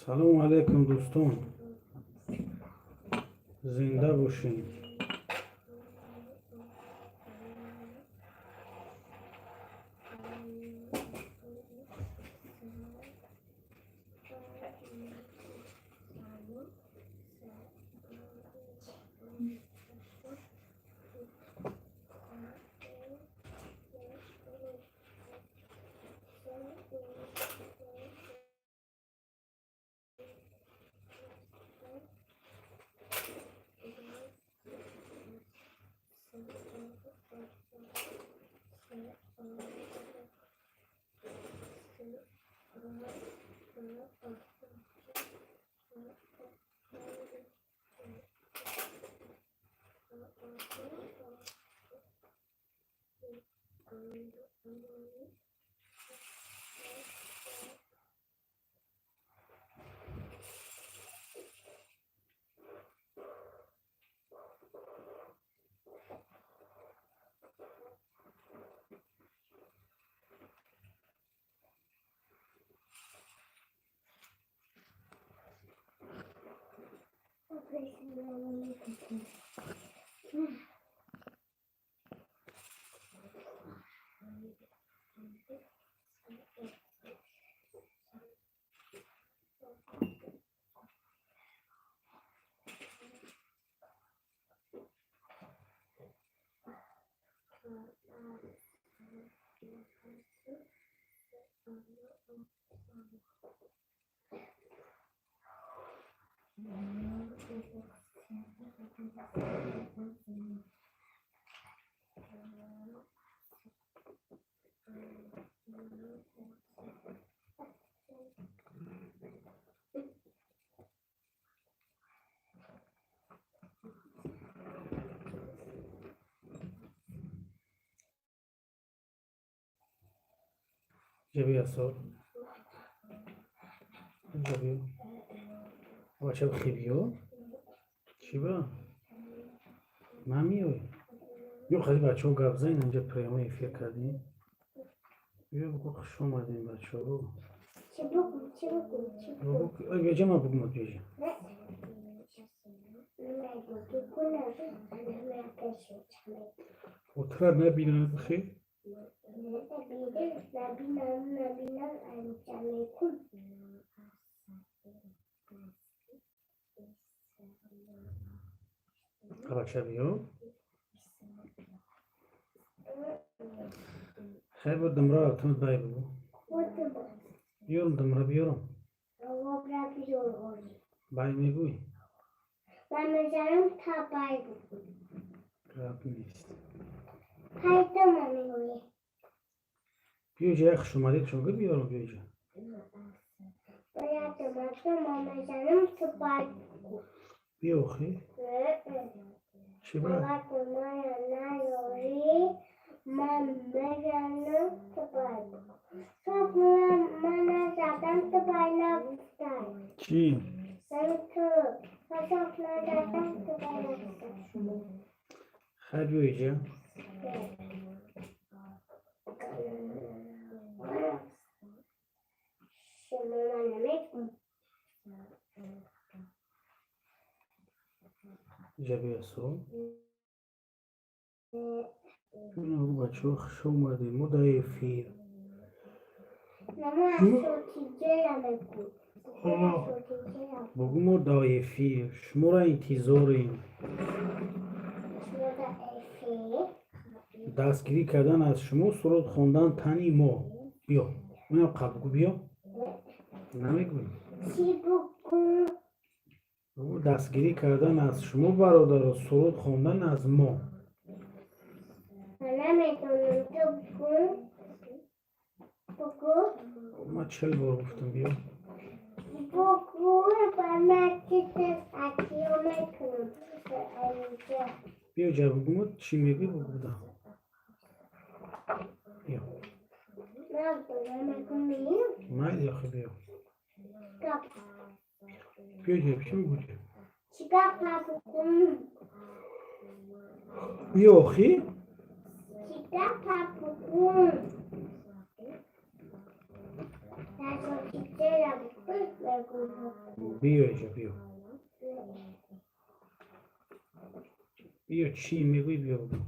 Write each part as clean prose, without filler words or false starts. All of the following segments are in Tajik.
Салому алайкум, дӯстон, зинда бошед. Ҷа биё, ҷа биё, бача, бихе, биё. Чӣ ба намеёй? Биё, хади бачаҳо гап занед. Инҷа прямой эфир кардем. Биё, бугӯ: «Хуш омадем, бачаҳо». Чӣ бугум, чӣ бугум, чӣ бугум? Биёҷа, ма бугумад, биёҷа. Намегӯ, кунам, ана пеши чаме. Отра набинанд, бихе. Набинам, набинам, анҷамекун. Бача, биё. Хай, бо думра рафтам, бай бугӯ. Биёрам думра, биёрам? Бай мегӯй? Ман мезанам та бай бугӯ. Гап нест. Пайда ма мегӯӣ. Биё ҷа, як хушомадед чун гӯ, биёрам, биё ҷа. Бояд думата ма мезанам, ту бай бугӯ. Биё охи. Чӣ ба? Вақте мая наёрӣ, ман мезанам, ту бай бугӯ. Соф ман назадам, ту бай нагуфтай. Чӣ? Ман ту соф назадам, ту бай нагуфтай. Хай, биё иҷа. Шумо ман намегӯм. Иҷа биё, со бугӯ: «Бачаҳо, хуш омадем, мо дар эфир». Нама сотиҷа намегӯ. Сотиҷа. Бугӯ: «Мо дар эфир, шуморо интизорем». Шумо дар эфир. Дастгирӣ кардан аз шумо, суруд хондан тани мо. Биё, инам қа бугӯ, биё. Намегӯӣ? Чӣ бугӯ? Бугӯ: «Дастгирӣ кардан аз шумо, бародаро, суруд хондан аз мо». Ман намедонам, ту бугӯ. Бугӯ. Ма 40 бор гуфтам, биё. Бугӯ, ба ман чиз атиё мекунам. Инҷа. Биё ҷа, бугӯ, чӣ мегӯӣ, бугӯ да. Биё. Намегӯм. Майли охи, биё. Гап. Биё ҷа, чӣ мегӯ? Чӣ гап бугӯм? Биё охи. Чӣ гап бугӯм? Биё иҷа, биё, биё, чӣ мегӯӣ, биё, бигӯ.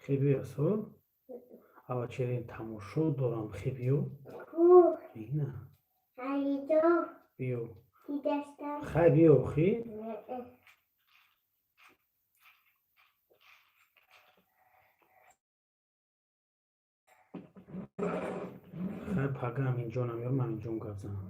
Хе, биё, со авачерин тамошо дорам, хе, биё. Ина, биё, хай, биё, хи. Хай, пага Аминҷонам ёрм, Аминҷон гап занам.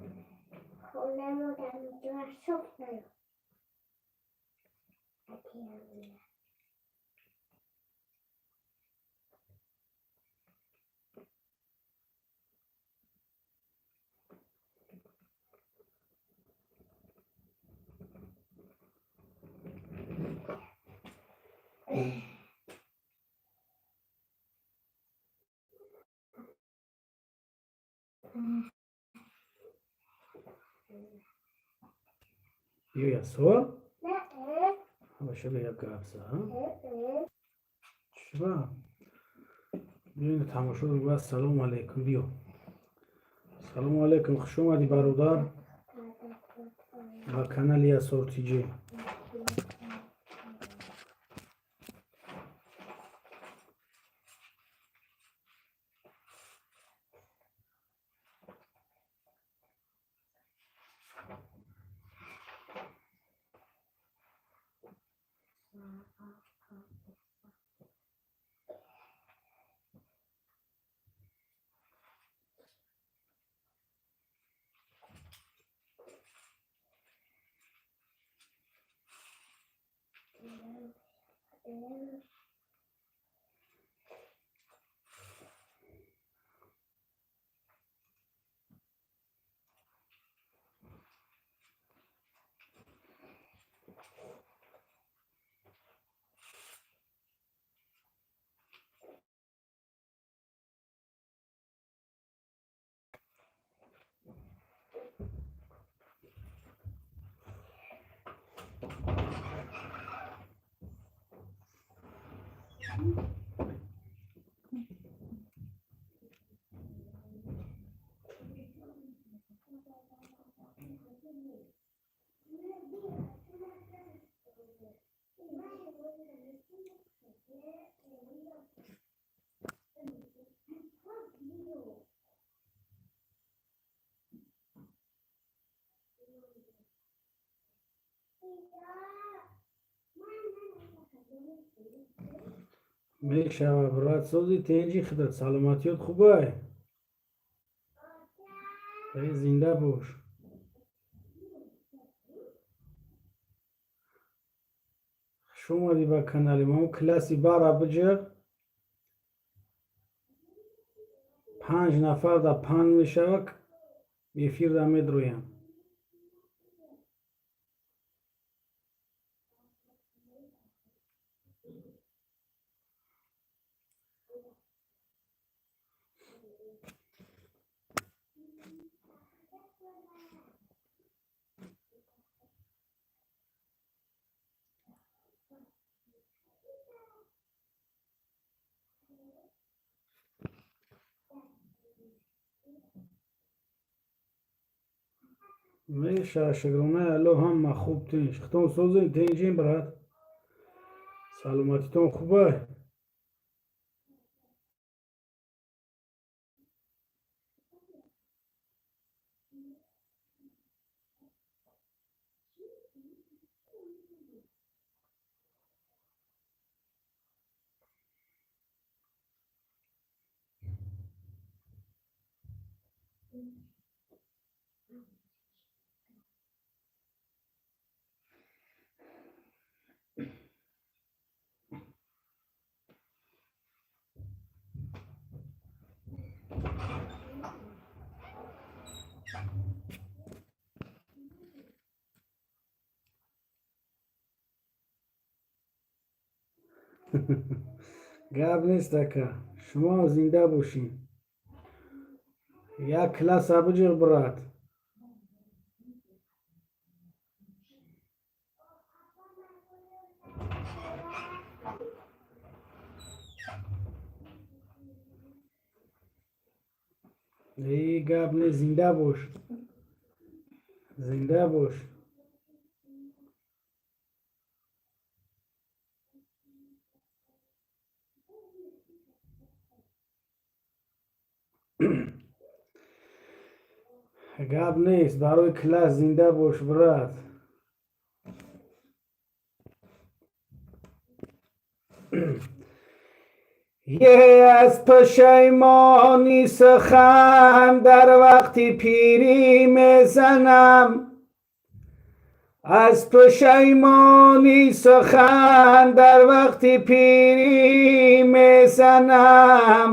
Биё, Ясор, ҳабашаба як гап зан. Чиба, биё, тамошо. Ассалому алайкум, биё, салому алайкум, хуш омадӣ, бародар, ба канали Ясор Тиҷи. Мешава, брат, сози, тенҷи, худат, саломатиёт хубай? Зинда бош. Хуш омадӣ ба канали мо. Класси бара биҷиқ, панҷ нафар да панҷ мешава, эфирда медроям. Меша, шукронаи Аллоҳ, ҳама хуб, тинч. Худтон созем, тинҷин, брат, саломатитон хубай? Гап нест, ака, шумо зинда бошед. Як класса биҷиқ, брат. Эй, гап не, зинда бош, зинда бош. Гап нест, барои класс зинда бош, брат. Е аз пушаймонӣ сухан дар вақти пирӣ мезанам, аз пушаймонӣ сухан дар вақти пирӣ мезанам,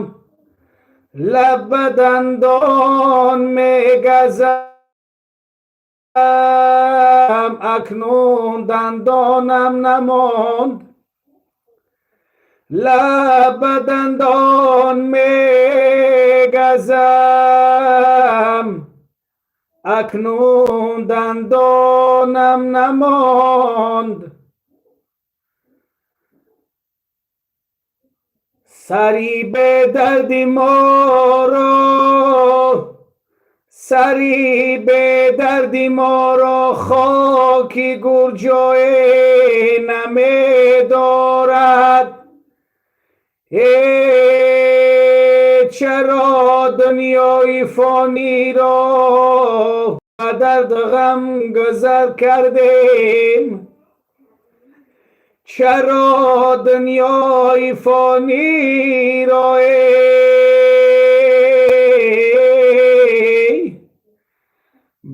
лаб ба дандон мегазам, акнун дандонам намонд, лаб ба дандон мегазам, акнун дандонам намонд, сари бедарди моро, сари бедарди моро хоки гурҷое намедорад. Э, чаро дунёи фониро ба дарду ғам гузар кардем, чаро дунёи фониро, эй,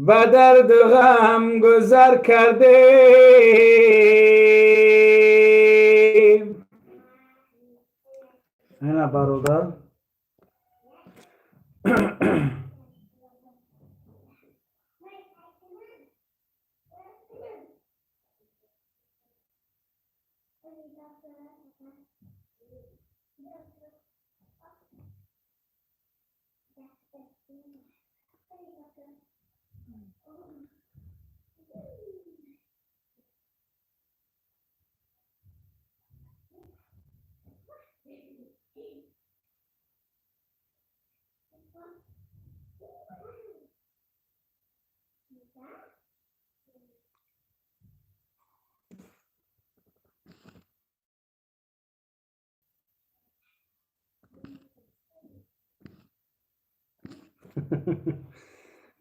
ба дарду ғам гузар кардем? Ина, бародар.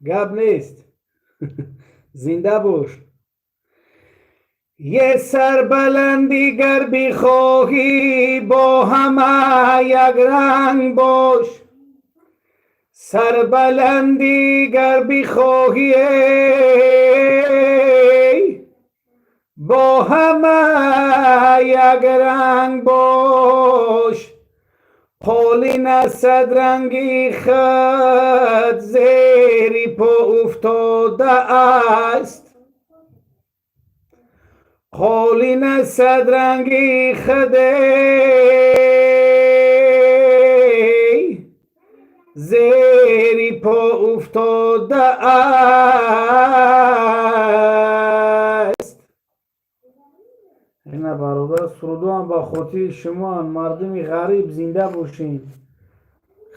Гап нест, зинда бош. Е сарбаландӣ гар бихоҳӣ, бо ҳама якранг бош, сарбаландӣ гар бихоҳӣ, эй, бо ҳама якранг бош, қолина садранги худ зери по уфтодааст, қолина садранги худ, эй, зери по уфтодааст. Ина, бародар, сурудоам ба хотири шумоан, мардуми ғариб. Зинда бошед,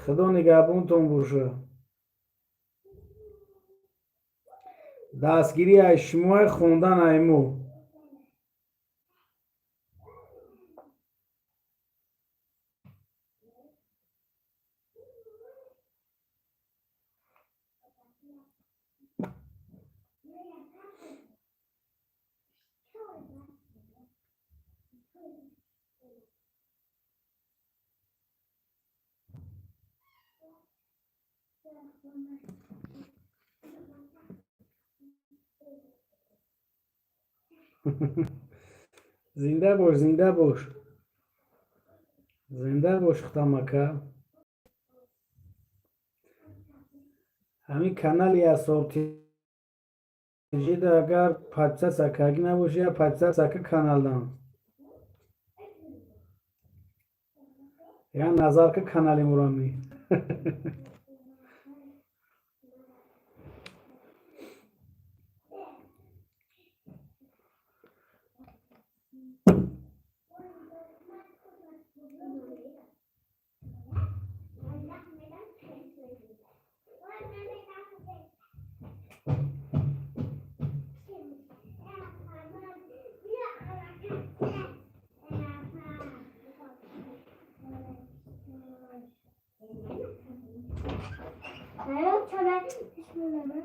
худо нигаҳбонтон боша. Дастгирӣ аз шумои, хондан ай мо. Зинда бош, зинда бош, зинда бош, хутамака. Ҳамин канали асобтиҷида агар подписаться кардӣ набошӣ, я подписаться ка каналдан, я назар ка канали мурами. Наём чора бисмилла.